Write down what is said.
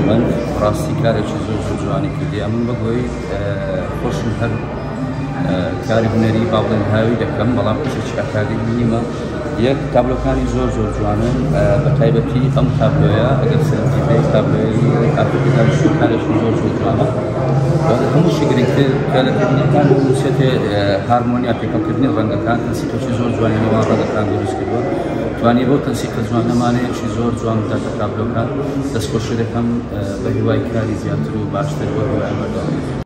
هونەرمەند ڕاستی کارێکی زۆر زۆر جوانی کردی. ئەمن بە گۆی خۆشم هەر کاری هونەری با بڵێن هاوی دەکەم، بەڵام کەسێکی ئەکادیمی نیمە. یەک تابلۆکانی زۆر زۆر جوانن، بە تایبەتی ئەم تابلۆیە ئەگەر سەرنجی بێت تابلۆی ئافرەتی دانیشتوو کارێکی زۆر زۆر جوانە. هەمووشی گرنگتر کە لە تەکنیکەکان نووسێتێ هارمۆنیا تێکەڵکردنی ڕەنگەکان، تەنسیقێکی زۆر جوانی نێوان ڕەنگەکان دروست کردووە، توانی بەو تەنسیقە جوانە مانەیەکی زۆر جوان بداتە تابلۆکان. دەستخۆشی دەکەم، بە هیوای کاری زیاتر و باشتر بۆ هیوای بەردەوامی.